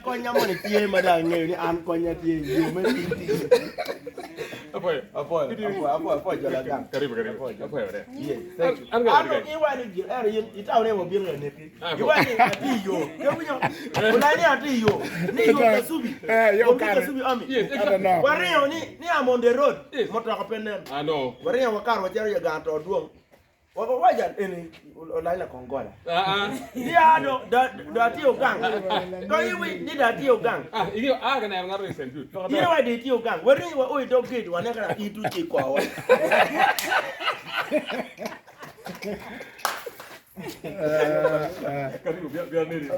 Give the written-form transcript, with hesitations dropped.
Konya moni tye ma dong angeyo ni an konya tye i yo me Apoyo, apoyo, apoyo, apoyo jola gang. Karibu, karibu. Apoyo, ber. Yes, thank you. Ano iwani gin, ero yin itawne wa bino neki. Iwani ati yo. Kewinyo. Ulani ati yo. Ni yo kasubi. Eh, yo Yo kare. kasubi ami. Yes, exactly. No. Waringo ni ni I'm on the road. Yes. Motoka pe nen. I know. Waringo wakaro wacito ya gang to dwong. Wawaja eni olany la kongola. Ah, ah. Ni ano da da tiyo gang. To iwi ni da tiyo gang. Ah, ingeyo a ka neno ngato i St. Jude. Ine wa di tiyo gang. Waringo wa oi dog gate wane kana itu ci kowa. Karibu, biar biar nini.